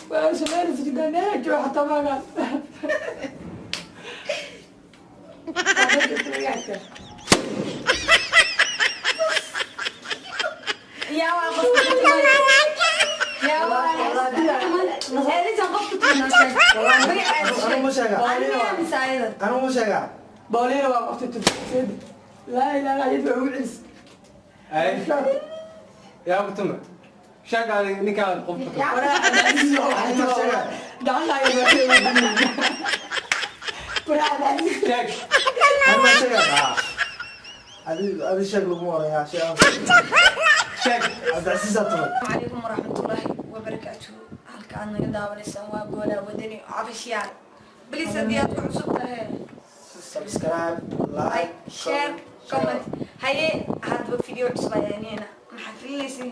Waa sameynaysa jiddaa meela jooga xataa maagaan. Yaa waa qofka ku tumay? Yaa waa Elisan qofka tumay noo sheeg. Magaceeda Anigu sheeg. ma sheegaa. Aniga mise ayada? Anigu ma sheegaa. Booliina waa qofta tumay. Laa ilaaha iyadu waa ugu celis. Ay, yaa ku tuma sheeg adiga ninkaan qof ku tuma. Waraa Cabdicasiis waa waxay Ma sheegaa. Gacantaada waa waraa Cabdicasiis. Sheeg. Anigu ma sheegaa. Adi sheeg laguma orayaa. Sheeg. Sheeg. Cabdicasiis aa tumay. Calaykum waraxmatullaahi wabarakaatuhu. Halka aad naga daawanaysaan waa Goolaa Wadani Official. Please, haddii aad ku cusub tahay, Subscribe, like, like, share, comment. Haye, hadba video cusub ayaanina maxaa filinaysiin?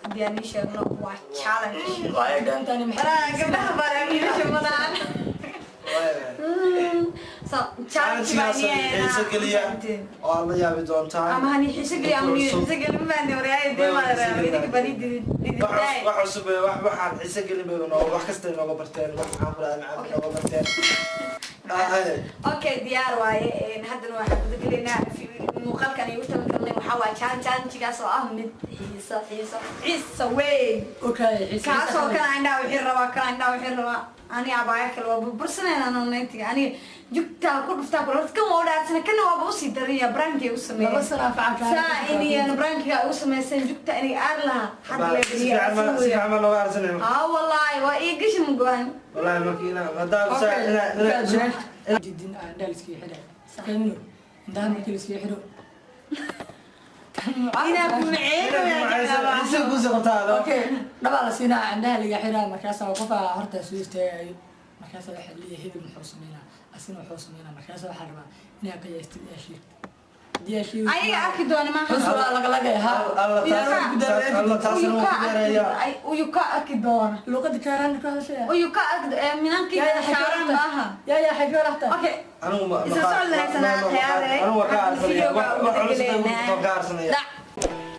Haddii aan ii sheegno, waa challenge. Waa ay dhaantaani maxay? Waraa gabdhaha bara, wiilasha madaan. So challenge baa Xiiso geliya oo aad la yaabi doontaan. Ama hani xiiso geliya ama ni xiiso gelin baan waryahay dee ma idinka bani Wax wax cusub ee wax waxaan xiiso gelin bay noo wax kasta inooga barteen, wax maxaan ku dhahay macaan inooga barteen. Okay, diyaar waaye. Haddana waxaan guda gelaynaa muuqaalkan igu talagalnay. Waxaa waaye challenge-gaas oo ah mid xiiso xiiso xiiso weyn. Okay, xiiso. Kaasoo kale indhaha wixii rabaa, kale indhaha wixii rabaa. Ani abaaya kale waa burbursanayna nonetiga. Aniga jugtaa ku dhuftaa kule. Horta kan waa u dhaarsana, kana waaba usii daranya prank-iga u Laba sameeyay. sano anfacan. Saa iniyan prank-iga ugu sameyseen jugta iniga aar lahaa hadda. Si fiican ma si fiican ma nooga arsanay. Aa wallaahi waa ii gashi mugohan. Wallahi markii inaa hadaa saa inaa inaa Jidin aan indhaha liskaga xidhay. Fahmino? Indhaha markii liskaga xidho. Inaa ku maceeno. Xiiso kuusii qabtaa. Okay, dhabaa la siinaa, indhaha laga xiraa, markaasaa qofaa horta soo istaagayo, markaasaa waxaa leeyahay hebel muxuu sameynaa, asina wuxuu sameynaa, markaasaa waxaa rabaa inaa qiyaastid ee sheegtid. Haddii aa sheegi Ayaga arki doona maaha. Xus waa lagalagay ha. Alla taas, alla taasna wuu ku dheereeyaa. Uyu ka arki doona. Luqada kaaraan ku hadashaya. Uyu ka arki minankii shaaran maaha. Yaa yaa xagee laxta. Okay. Anigu ma Isla socod wanaagsanaa, khiyaare. Anigu waa ka arsanaya wax wax culus baan ka arsanaya. Dhac.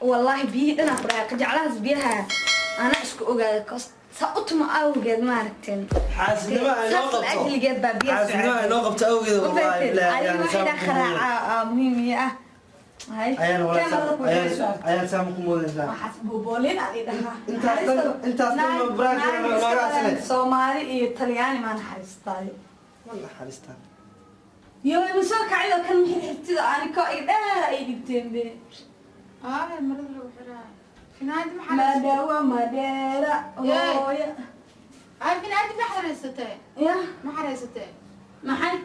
Wallaahi biyihii dhanaa ku dhahay qajaclahaas biyaha anaa isku ogaada kos saa u tuma awgeed maaragteen. Xaasidnimo ay noo Saas qabto. ajligeed baa biyaha. Xaasidnimo ay noo qabto awgeed, wallahi billahi. Adiga ayaan waxay saam dhaa ku moodaysaa. qaraaca muhiim iyo ah. Hay. Ayaan wallahi ayaan saam ku moodaysaa. Waxaas buuboolin adi dhahaa. Intaas dhan ma prank-iga nooga arsanay. Soomaali iyo Talyaani maa naxariistaayo. Ma naxariistaan. Yo ima soo kacay oo kan maxay xirtida ani ko i dheer ay dhibteen be. Aa, marada lagu xiraa. Finaanadi ma xaraysatay? Madhawa madheera. Yey. Hooya. Aa, finaanadi ma xaraysatay? Ya. Ma xaraysatay? Maxay?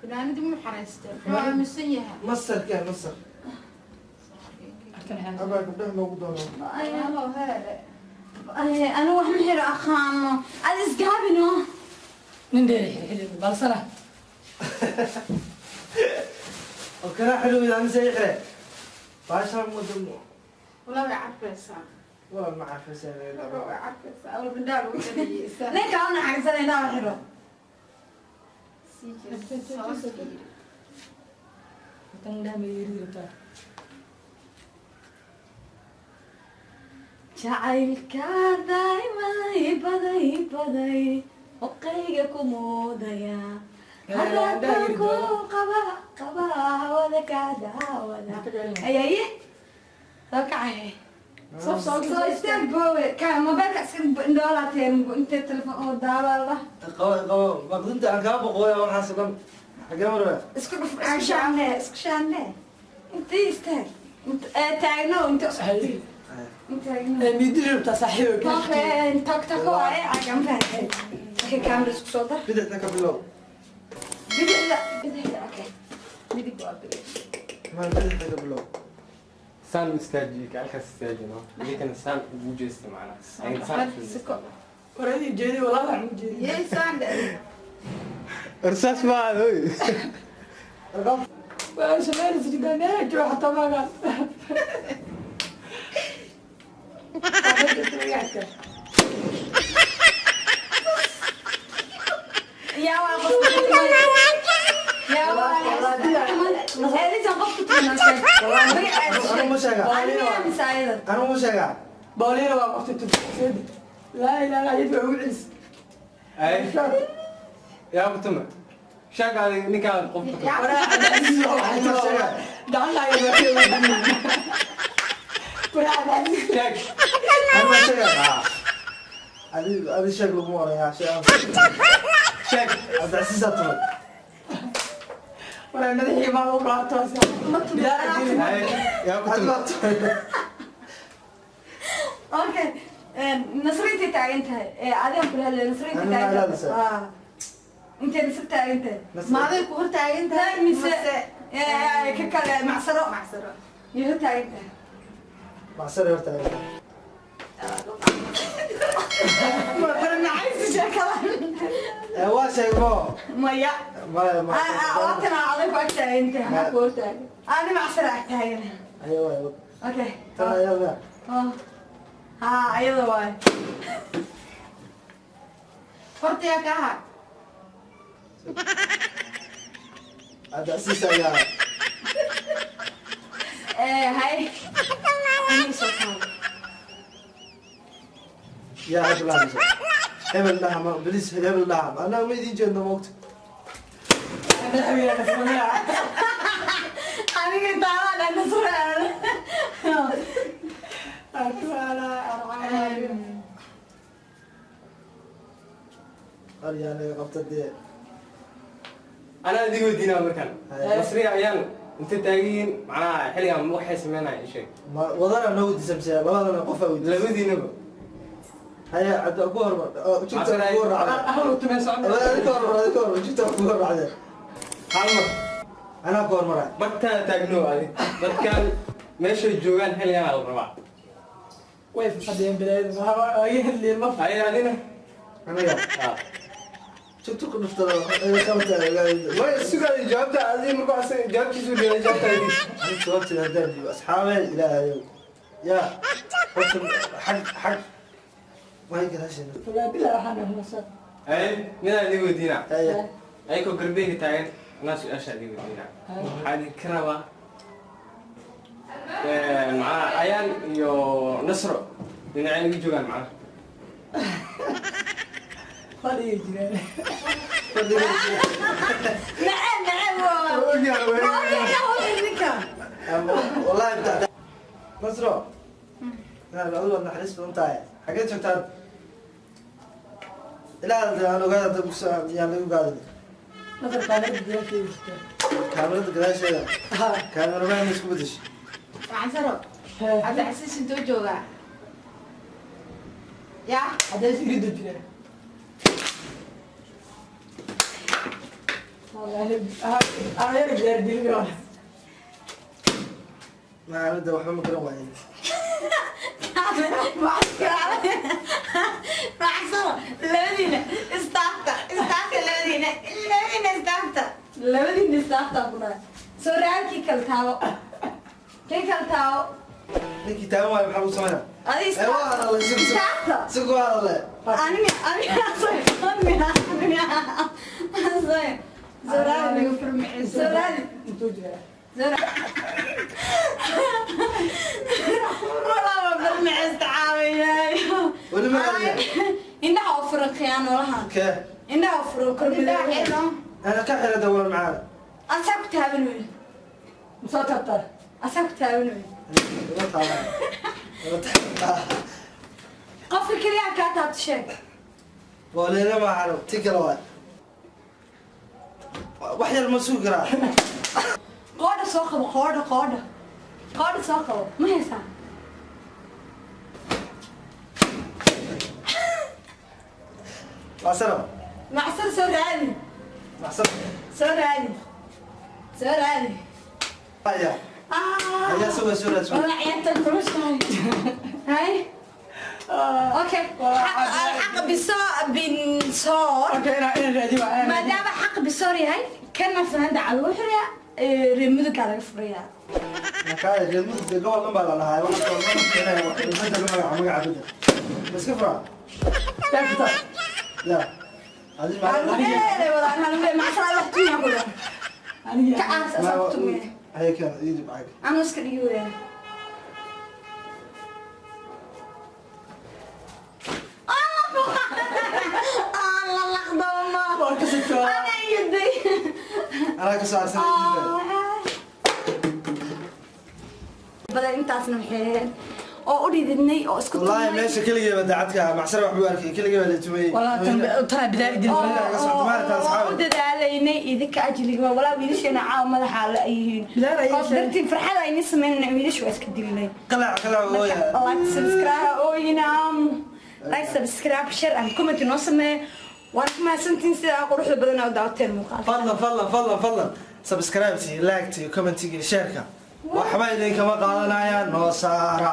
Finaanadi ma xaraysatay? Muxuu aaminsan yahay? Masarka masar. Abaa gabdhaha loogu doono. Hello, hele. Anigu wax ma xiro aqaano, ad isgaabino. Nin dheer xidhi balsana. Oo kana xilowda ani say xire baasha muddo. Walaa way carfaysaa. Walaal ma carfaysaa. Way carfaysaa. Awal bindhaa lagu xirayay. Ninka u naxariisana indhaha xiro. Sii jees. Soo fiiri. Tan indhaha ma yeeri rabtaa? Jacaylka daa'imay baday baday oqayga ku moodaya hadaadaan ku qaba qaba hawada ka daawada ayaye soo kacay. Soo soo. Soo istaag boowe ka mobaylka iska indhoolaateen intee telefoon oo daawala. Qabo qabo baqdinta aan kaa boqooya waxaas oo dhan xagee marwa. Isku dhuf, isku shaanle, isku shaanle, intee istaag taagno inta isku taagno. Miidi rabtaa saaxiibo? Okay, tak tak waaye agam fahanteen. Okay, camera isku soo dar. Bidixda ka bilow. Bidixda, bidixda, okay. Midig waa bidix. Ma bidixda ka bilow. Saan u istaajiye, gacalkaas istaajino, idinkana saan ugu jeesta macnaha. Ayna saan u jeesta. Waradii jeedi walaa waxaan u jeedi. Yey saan dheh. Irsaas ma hoy. Waa sameynaysa jiddaa meela jooga xataa maagaan. Yaa waa qofka ku tumay? Yaa waa Elisan qofka tumay noo sheeg. Magaceeda Anigu ma sheeg. sheegaa. Ani miyaa mise ayada? Anigu ma sheegaa. Booliina waa qofta tumay. Laa ilaaha illa ugu celis. Ay, yaa ku tuma sheeg adiga ninkaan qofka tuma. Waraa Cabdicasiis waa waxay gacantaaga waraa Cabdicasiis. Sheeg. Ama sheega. Adi adi sheeg lagu warayaa sheeg. Sheeg. Cabdicasiis aad tumay. Waraa madaxii maa u qaato. Ay, yaa ku Adi tuma. baa tumay. Okay, Nasri intay taagan tahay? Adigan kula hadlaya, Nasri intay Anina taagan tahay? ilaalisaa. Ah. Intay Nasri taagan tahay? Maaday ku hor taagan tahay? Mise ka kale, Macsaro? Macsaro. Yay hor taagan tahay? Macsaro horta. Barnacaysi sheekada. Ee, waa sheeg mo. Maya. Maya maya. Waatan adag ku ag taagan tahay, maxaa ku hor taagan? Ani Macsaro ag taagan. Ayo waay. Okay. Tan ayada. Oh. Ha, ayada waay. Horta yaa ka ahaa? Cabdicasiis ayaa. Hay, ani soo taabo. Yaa hadda lahamaysa. Hebel dhaha ma bilis, hebel dhaha. Annaga ma idiin jeedno moogta. Madaxweyne kasbanaya. Aniga taabaan Nasri. Aryaa naga qabta dee. Anaa idin weydiinaa markaan. Haye. Nasriga ayaan intay taagan yihiin macnaha xilligan waxay sameynaya ii sheeg. Ma wadana noo weydiisa mise labadana qof aa weydiisa? Labadiinaba. Haya, cabdi ku hormar. Jugta Macsaro. ku horraacday. Ahlu tumay socon. Adi ka hormar, adi ka hormar, jugta ku horraacday. Hal mar. Anaa ku hormaray. Bartaada taagno adi, dadkan meeshay joogaan xilligan la rabaa. Way fadhiyeen bilayd, waa iga hadleen ma. Haye, adina. Aniga Ah. jugta ku dhuftada qabta. Way sugaay jawaabta adi markuu asaga jawaabtiisu dhiibay jawaabta adi. Ani jawaabteeda haddaan dhiibo, asxaabey, ilaahayow, yaa horta xag way gadaasheena. Walaa bilaa waxaan ahmasa. Haye, midaan idin weydiinaa. Haya. Ayakoo garbeyga taagan anaa su-aasha idin weydiinaa. Waxaa idinka rabaa macnaha Ayaan iyo Nasro dhinacay igu joogaan macnaha. Fadhiga jiraan. Nacam, nacam waa. Waa ninka. Wallahi btacda Nasro adigu waad naxariis badan tahay. Xageed joogtaan? Ilaa hadda aan ogaada hadda yaan lagu gaadin. Nasar kaamirada gadaasheeda jirta. Kaamirada gadaasheeda? Kaamiramaan isku bedeshay. Macsaro. Cabdicasiis intuu joogaa yaa? Cadays irido jiraan. Wallahi aan yar gaar dilin. Maalinta waxba ma garan waayin. Macsaro, labadiina istaafta, istaafta, labadiina, labadiina istaafta, labadiina istaafta ku dhahay. Soo raadkii kala taabo, kii kala taabo. Ninkii taagan waayo maxaa lagu sameynaa? Adi. Ee, waa hadalay. Istaafta. Si ku hadalay. Aniga, aniga, aniga, aniga, soo raadi, soo raadi. Intuu jiraa? Walaa barnacista caawinayo. Weli ma raadiyaa? Indhaha u furan khiyaanolahan. Kee? Indhaha u furan Indhaha kormidoo. xidhan. Ana ka xirada walan macaana. Asaa ku taaban wey. Masoo taabtaa? Asaa ku taaban wey. Ima taaban. Ima taaban. Qofka keliya kaa taabto sheeg. Waa maahan, ti kale waay. Wax yar ma sugi karaa? Qoodha soo qabo, qoodha, qoodha, qoodha soo qabo. Ma haysaa? Macsaro. Macsar soo raadi. Macsaro. Soo raadi, soo raadi. Aya ayaa suga soo raad. Walaa ciyaartan kulushahay. Hay, okay, xaqa binsoor. Okay, inaan raadiyo waa. Maadaama xaqa bisoor yahay, kana fanaanda cad lagu xirayaa, reer Mudugaa laga furayaa. Markaa reer Mudug dee gobol dhan baa la lahaa. Waxa kaloo dhan keenaya bedel magaca, magaca bedel ma iska furaa? Taabta. Ya adi ma Macsar wax tumiya ku dhaha. Aniga. Ka aas asaa ku tumiya. Haya, keen ii dib caaga. Anuu iska dhigi weyaa. Anaa ka soo arsanay. Badan intaasna waxay ahayd oo u dhididnay oo isku Wallaahi tumnay. Meesha keligay baa daacadka ah, macsar wax buu arkay, keligay baa la tumayey. Walaa tan tana bidaar idil. Oo u dadaalaynay idinka ajliga. Walaa wiilasheena caawa madaxa la yihiin. Bidaar ayay Oo dartiin farxad ayni sameynayna, wiilashu waa iska dilnay. Qalac qalac ooya. Like, subscribe ooyinam, like, subscribe, share and comment noo sameeye. Waan ku mahadsantihiin sidaa quruxda badan oo daawateen muuqaalka. Fadlan, fadlan, fadlan, fadlan, subscribe-tii, like-tii, comment-igii, share-ka waxba idinkama qaadanayaan, noo saara.